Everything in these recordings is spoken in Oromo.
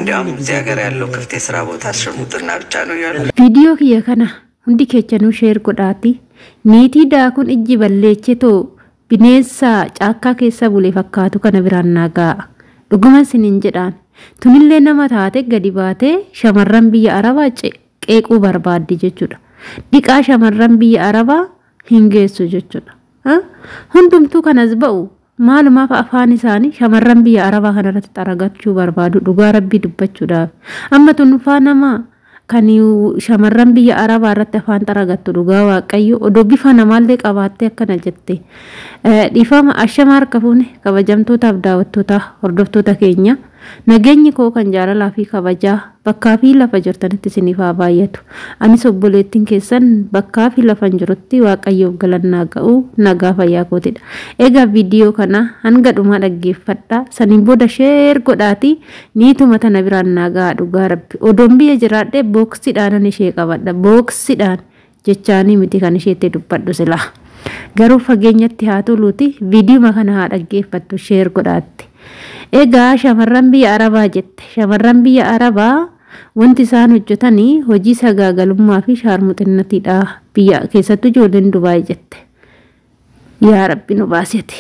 እንዲያውም እዚህ ሀገር ያለው ክፍት የስራ ቦታ ሽርሙጥና ብቻ ነው እያሉ Viidiyoo kiyya kana hundi keessanuu share godhaati. Niitii daakuun ijji balleechetoo bineensa caakkaa keessa bule fakkaatu kana biraan naa ga'a. Dhuguman sinin jedhaan. Tunillee nama taate gadi baatee shamarran biyya Arabaa qeequu barbaaddi jechuudha. Dhiqaa shamarran biyya Arabaa hin geessu jechuudha. Hundumtuu kanas ba'u maalumaaf afaan isaanii shamarran biyya Arabaa kanarratti xaragachuu barbaadu dhugaa rabbii dubbachuudhaaf. Amma tunfaa nama kan shamarran biyya Arabaa irratti afaan xaragattu dhugaa waaqayyo odoo bifa namaallee qabaattee akkana jette. Dhiifama ashama harka fuune kabajamtootaaf daawwattoota hordoftoota keenya. Nageenyi koo kan jaalalaa fi kabajaa bakkaa fi lafa jirtanitti isiniif haa baay'atu. Anis obboleettiin keessan bakkaa fi lafa hin jirutti waaqayyoof galannaa ga'u nagaa fayyaa kootidha. Egaa viidiyoo kana hanga dhumaa dhaggeeffadhaa. Saniin booda share godhaati niituma tana biraan naa ga'a dhugaa rabbi. Odoon biyya jiraadhee booksiidhaanan ishee qabadha. Booksiidhaan jechaanii miti kan isheetti dubbadhu silaa. Garuu fageenyatti haa toluuti viidiyuma kana haa dhaggeeffattu share godhaatti. Egaa shamarran biyya Arabaa jette. Shamarran biyya Arabaa wanti isaan hojjetanii hojii sagaagalummaa fi shaarmuxinnatiidha. Biyya keessattuu ijoolleen Dubaay jette. Yaa Rabbi nu baasete.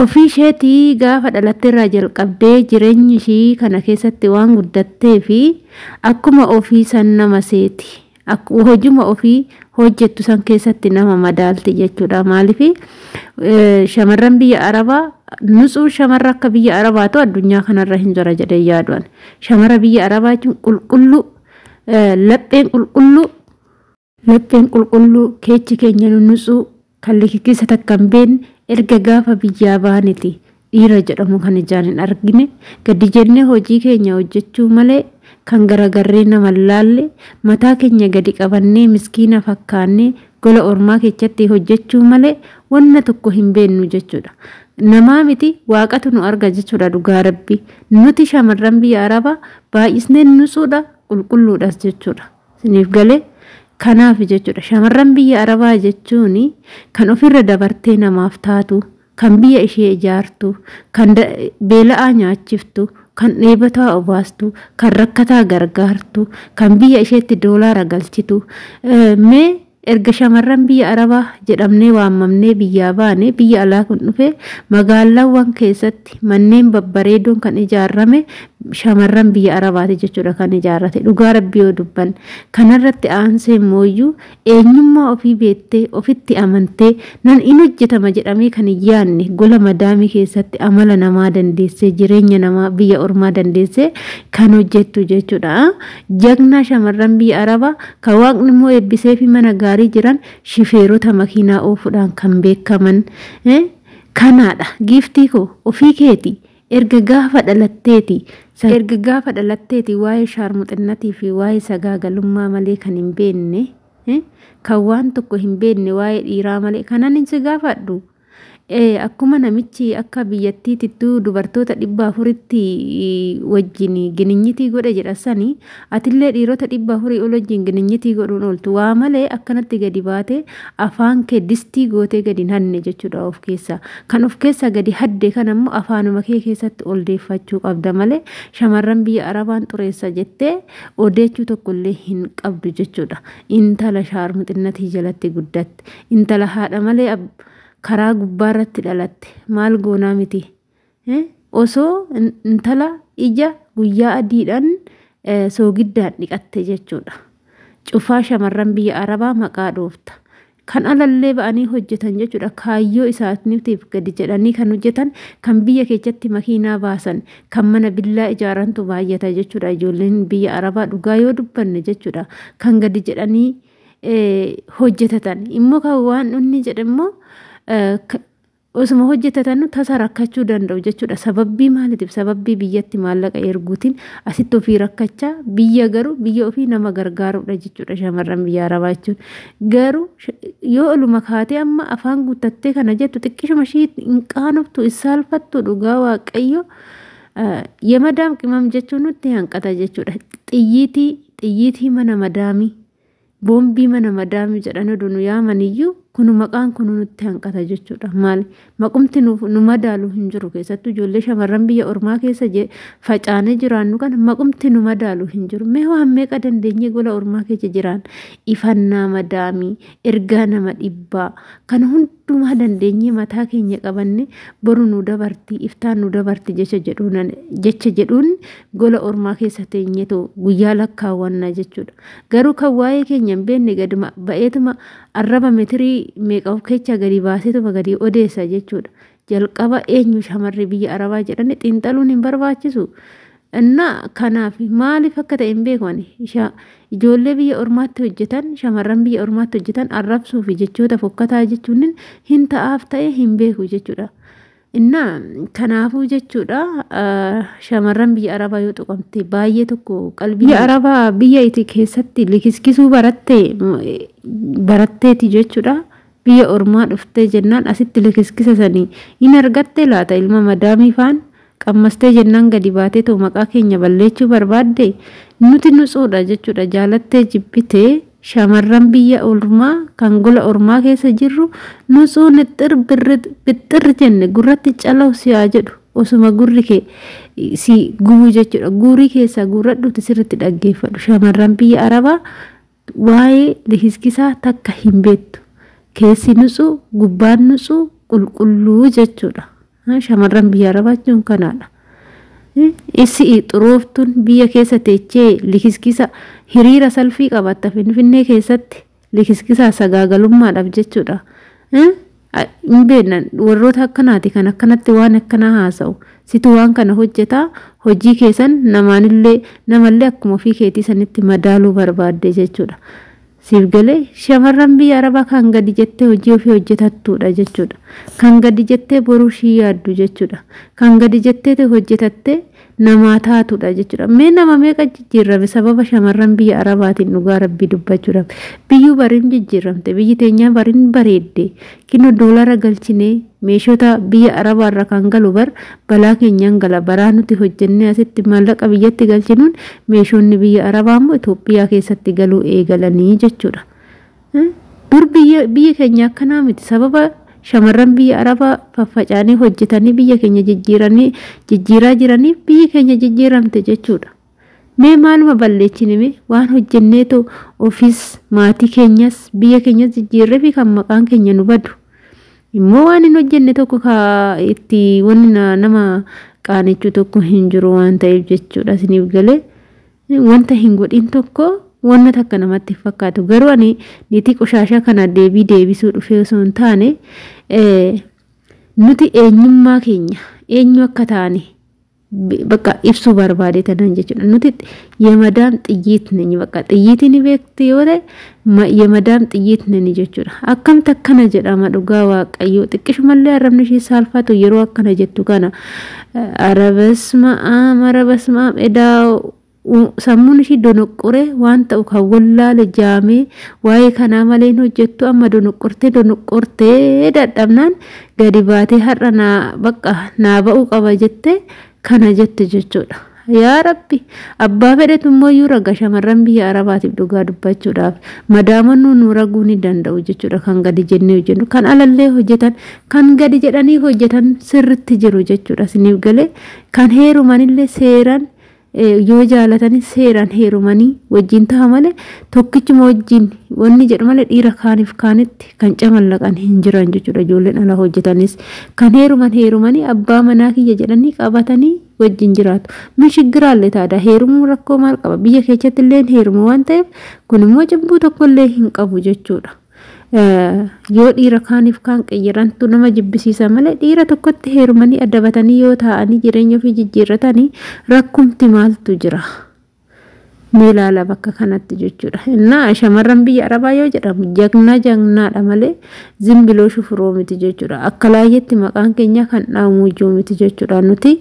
Ofii isheetii gaafa dhalatte irraa jalqabdee jireenya ishii kana keessatti waan guddattee fi akkuma ofii san nama seeti. Hojuma ofii hojjettu san keessatti nama madaalti jechuudha. Maaliif shamarran biyya Arabaa nutsuu shamarra akka biyya Arabaatu addunyaa kanarra hin jira jedhee yaaduan. Shamara biyya Arabaa jechuun qulqulluu lapheen qulqulluu lapheen qulqulluu keechi keenya nutsuu kan likikkisa takka hin beekne erga gaafa biyyaa baaniti dhiira jedhamu kan ijaan hin argine gadi jennee hojii keenya hojjechuu malee kan garagarree nama laalle mataa keenya gadi qabannee miskiina fakkaannee gola ormaa keessatti hojjechuu malee wanna tokko hin beeknu jechuudha. Namaa miti waaqatu nu arga jechuudha dhugaa rabbi. Nuti shamarran biyya Arabaa baay'isnee nusuudha qulqulluudhas jechuudha. Isiniif galee kanaaf jechuudha. Shamarran biyya Arabaa jechuun kan ofirra dabartee namaaf taatu, kan biyya ishee ijaartu, kan beela'aa nyaachiftu, kan dheebotaa obaastu, kan rakkataa gargaartu, kan biyya isheetti doolaara galchitu. Mee erga shamarran biyya Arabaa jedhamnee waamamnee biyyaa baane biyya alaa kun dhufe magaalaawwan keessatti manneen babbareedoon kan ijaarame shamarran biyya Arabaati jechuudha kan ijaarrate dhugaa rabbii yoo dubban. Kanarratti aansee mooyyuu eenyummaa ofii beektee ofitti amantee nan in hojjetama jedhamee kan hin yaadne gola madaamii keessatti amala namaa dandeessee jireenya namaa biyya ormaa dandeessee kan hojjettu jechuudha. Jagnaa shamarran biyya Arabaa kan waaqni immoo eebbisee fi mana gaarii jiran shifeerota makiinaa oofuudhaan kan beekaman kanaadha. Giiftii koo ofii keeti erga gaafa dhalatteeti erga gaafa dhalatteeti waa'ee shaarmuxinnatii fi waa'ee sagaagalummaa malee kan hin beekne kan waan tokko hin beekne waa'ee dhiiraa malee kanan hin si gaafadhu. Akkuma namichi akka biyyattiitittuu dubartoota 400tti wajjin gininyitii godhe jedha sani atillee dhiirota 400 ol wajjin gininyitii godhuun ooltu waa malee akkanatti gadi baate afaan kee distii gootee gadi hin hadne jechuudha of keessaa. Kan of keessaa gadi hadde kan ammoo afaanuma kee keessatti ol deeffachuu qabda malee shamarran biyya Arabaan xureessa jettee odeechuu tokkollee hin qabdu jechuudha. Intala shaarmuxinnatii jalatti guddatte intala haadha malee karaa gubbaarratti dhalatte maal goonaa miti. Osoo intala ija guyyaa adiidhaan soogiddaan dhiqatte jechuudha. Cufaa shamarran biyya Arabaa maqaa dhoofta. Kan alallee ba'anii hojjetan jechuudha. Kaayyoo isaaniitiif gadi jedhanii kan hojjetan kan biyya keessatti makiinaa baasan kan mana billaa ijaarantu baay'ata jechuudha. Ijoolleen biyya Arabaa dhugaa yoo dubbanne jechuudha. Kan gadi jedhanii hojjetatan immoo kan waan inni jedhe immoo osuma hojjetatan tasa rakkachuu danda'u jechuudha. Sababbii maaliitiif? Sababbii biyyatti maallaqa erguutiin asitti ofii rakkachaa biyya garuu biyya ofii nama gargaaruudha jechuudha shamarran biyya Arabaa jechuun. Garuu yoo oluma kaatee amma afaan guuttattee kana jettu xiqqishuma ishii hin qaanoftu hin saalfattu dhugaa waaqayyo የመዳም ቅመም jechuun nutti hanqata jechuudha. Xiyyiitii mana madaamii boombii mana madaamii jedhanii oduu nu yaamaniyyuu Kun maqaan kun nutti hanqata jechuudha. Maali maqumti nu madaalu hin jiru, keessattuu ijoollee shamarran biyya ormaa keessa facaanee jiraannu kana maqumti nu madaalu hin jiru. Mee waan meeqa dandeenyee gola ormaa keessa jiraan, ifannaa madaamii, ergaa nama dhibbaa kana hundumaa dandeenyee mataa keenya qabanne, boru nu dabarti, iftaan nu dabarti jecha jedhuun gola ormaa keessa teenyeetoo guyyaa lakkaawwannaa jechuudha. Garuu kan waa'ee keenya hin beekne gadi ba'eetuma arraba metirii meeqa of keessaa gadi baaseetuma gadi odeessa jechuudha. Jalqaba eenyu shamarri biyya arabaa jedhani xiinxaluun hin barbaachisu. Innaa kanaaf maaliif akka ta'e hin beeku ani. Ijoollee biyya ormaatti hojjetan, shamarran biyya ormaatti hojjetan arrabsuu fi jechoota fokkataa jechuun hin ta'aaf ta'e hin beeku jechuudha. Innaa kanaafuu jechuudha, shamarran biyya arabaa yoo tuqamte baay'ee tokko qalbii. Biyya arabaa biyya iti keessatti likiskisuu baratte baratteeti jechuudha. Biyya ormaa dhuftee jennaan asitti likiskisa sanii hin argatte laata? Ilma madaamii faan qammastee jennaan gadi baatee ta'u maqaa keenya balleechuu barbaadde. Nuti nutsuudha jechuudha. Jaalattee jibbitee, shamarran biyya ormaa kan gola ormaa keessa jirru nutsuu nixxir bixxir jenne gurratti calaw si'aa jedhu, osuma gurri kee si gubu jechuudha. Guurii keessaa guurradhuuti sirriitti dhaggeeffadhu. Shamarran biyya arabaa waa'ee likiskisaa takka hin beektu. Keessi nutsuu, gubbaan nutsuu, qulqulluu jechuudha. Shamarran biyya arabaa jechuun kanaadha. Isi xurooftuun biyya keessa teechee likiskisa hiriira salfii qabatta Finfinnee keessatti likiskisaa sagaagalummaadhaaf jechuudha. Hin beeknan, warroota akkanaati kan akkanatti waan akkanaa haasa'u. Situ waan kana hojjetaa, hojii keessan namaanillee namallee akkuma ofii keetii sanitti madaaluu barbaadde jechuudha. Siif galee, shamarran biyya arabaa kan gadi jettee hojii ofii hojjetattudha jechuudha. Kan gadi jettee boruu ishii yaaddu jechuudha. Kan gadi jettee hojjetattee namaa taatudha jechuudha. Mee nama meeqa jijjiirame sababa shamarran biyya arabaatiin? Dhugaa rabbii dubbachuudhaaf, biyyuu bariin jijjiiramte, biyyi teenyaa bariin bareedde. Kinoo doolara galchinee meeshota biyya arabaarra kan galu bar balaa keenyaan gala. Baraa nuti hojjennee asitti maallaqa biyyatti galchinuun meeshonni biyya arabaa immoo Itoophiyaa keessatti galuu eegalanii jechuudha. Dur biyya keenya akkanaa miti. Sababa shamarran biyya arabaa faffacaanii hojjetanii biyya keenya jijjiiranii jijjiiraa jiraniif biyyi keenya jijjiiramte jechuudha. Mee maaluma balleechine? Mee waan hojjenneetu ofiis, maatii keenyas, biyya keenyas jijjiirree fi kan maqaan keenya nu badu. Immoo waan hin hojjenne tokko ka itti wanni nama qaanechuu tokko hin jiru waan ta'eef jechuudha. Isiniif galee, wanta hin godhin tokko wanna takka namatti fakkaatu. Garuu ani niitii qoshaashaa kana deebii deebisuu dhufee osoo hin taane, nuti eenyummaa keenya, eenyu akka taane bakka ibsuu barbaade tanan jechuudha. Nuti የመዳም ጥይት ነኝ። Bakka xiyyiitii ni beekti yoo ta'e, የመዳም ጥይት ነኝ jechuudha. Akkamti akkana jedhama? Dhugaa waaqayyoo, xiqqishumallee arrabni ishee saalfatu yeroo akkana jettu kana. Arabasma'aam, arabasma'aam, edaa sammuun ishii donoqqore waan ta'u kan wallaale jaamee waa'ee kanaa malee hin hojjettu. Amma donoqqortee donoqqortee dadhabnaan gadi baatee har'a naa bakka naa ba'uu qaba jettee kana jette jechuudha. Yaa Rabbi, abbaa fedhetu immoo iyyuu raga. Shamarran biyya arabaatiif dhugaa dubbachuudhaaf madaamonni nu raguu ni danda'u jechuudha. Kan gadi jennee hojjennu, kan alallee hojjetan, kan gadi jedhanii hojjetan sirritti jiru jechuudha. Isiniif galee, kan heerumanillee seeraan yoo jaalatanii seeraan heerumanii wajjin ta'a malee, tokkichuma wajjin wanni jedhu malee, dhiira kaaniif kaanitti kan camallaqan hin jiran jechuudha. Ijoolleen ala hojjetanis kan heeruman heerumanii abbaa manaa kiyya jedhanii qabatanii wajjin jiraatu. Min shiggiraallee taada heerumuu rakkoo maal qaba? Biyya keessatti illee heerumu waan ta'eef, kun immoo cibbuu tokkollee hin qabu jechuudha. Yoo dhiira kaaniif kaan qayyarantu nama jibbisiisa malee, dhiira tokkotti heerumanii adabatanii yoo taa'anii jireenya ofii jijjiirratanii rakkumti maaltu jira? Mee ilaala bakka kanatti jechuudha. Innaa shamarran biyya arabaa yoo jedhamu jagnaa jagnaadha malee zimbiloo shufuroo miti jechuudha. Akka laayyetti maqaan keenya kan dhaamu ijoo miti jechuudha. Nuti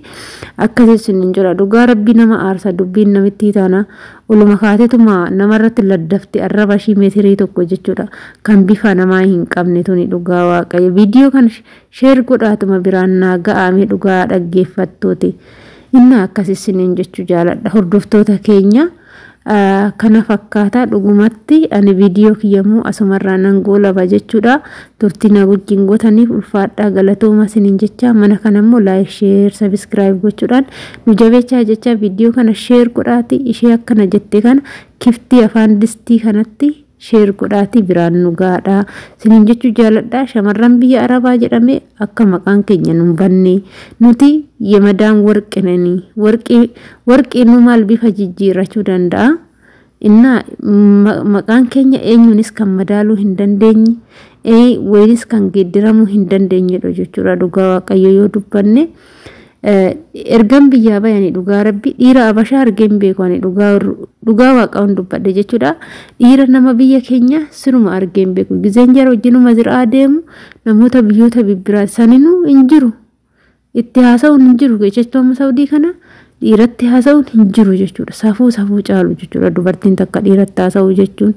akkasii sun jira. Dhugaa rabbii, nama aarsa dubbiin namitti taana. Oluma kaateetuma namarratti laddafti arraba ishii meetirii tokko jechuudha. Kan bifa namaa hin qabne tuni, dhugaa waaqayyo. Viidiyoo kana share godhaatuma biraan naa ga'ame, dhugaa dhaggeeffattooti. Innaa akkasii siniin jechuu jaaladha, hordoftoota keenya. Kana fakkaata dhugumatti ani viidiyoo kiyyamuu asumarraa nan goolaba jechuudha. Turtii na wajjin gootaniif ulfaadhaa galatooma isiniin jecha mana kana immoo like, share, subscribe gochuudhaan nu jabeechaa jecha viidiyoo kana share godhaati ishee akkana jette kana kiftii afaan distii kanatti share godhaati biraan nu gaadha. Isiniin jechuu jaaladha. Shamarran biyya Arabaa jedhame akka maqaan keenya nu banne nuti yemadaan warqinanii warqii nu maal bifa jijjiirrachuu danda'a. Innaa maqaan keenya eenyuunis kan madaaluu hin dandeenye wayinis kan geeddaramuu hin dandeenyedha jechuudha. Dhugaa Waaqayyo yoo dubbanne ergan biyyaa bayanii dhugaa rabbi dhiira abashaa argeen beeku ani dhugaa waaqaan dubbadhe jechuudha. Dhiira nama biyya keenya siruma argeen beeku. Gizeen jara wajjinuma ziraa deemu namoota biyyoota bibbiraa saninuu hin jiru. Itti haasa'uun hin jiru jechuudha. Amma Saudii kana dhiiratti haasa'uun hin jiru jechuudha. Safuu safuu caalu jechuudha. Dubartiin takka dhiiratti haasa'uu jechuun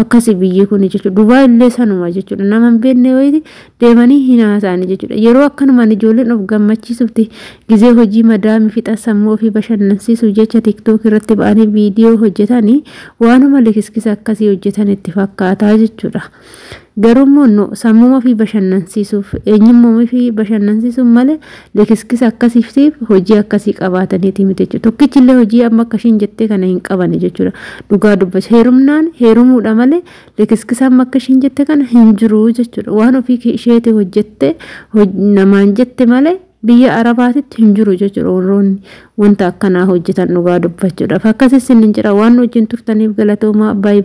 akkasi biyyi kun jechuudha. Dubaa illee sanuma jechuudha. Nama hin beekne wayiiti deemanii hin haasa'ani jechuudha. Yeroo akkanumaan ijoolleen of gammachiisuufti gizee hojii madaamii fixa sammuu ofii bashannansiisuuf jecha TikTok irratti ba'anii viidiyoo hojjetanii waanuma likiskisa akkasii hojjetan itti fakkaataa jechuudha. Garuu immoo sammuu ofii bashannansiisuuf eenyummaa ofii bashannansiisuuf malee likiskisa akkasiif hojii akkasii qabaataniiti miti jechuudha. Tokkichillee hojii amma akka ishiin jettee kana hin qabani jechuudha. Dhugaa dubbata heerumnaan heerumuudha malee likiskisa amma akka ishiin jette kana hin jiru jechuudha. Waan ofii isheeti hojjette namaan jette malee biyya Arabaatitti hin jiru jechuudha. Warroonni wanta akkanaa hojjetan dhugaa dubbachuudhaaf akkasis hin jira. Waan wajjin turtaniif galatoomaa baay'ee.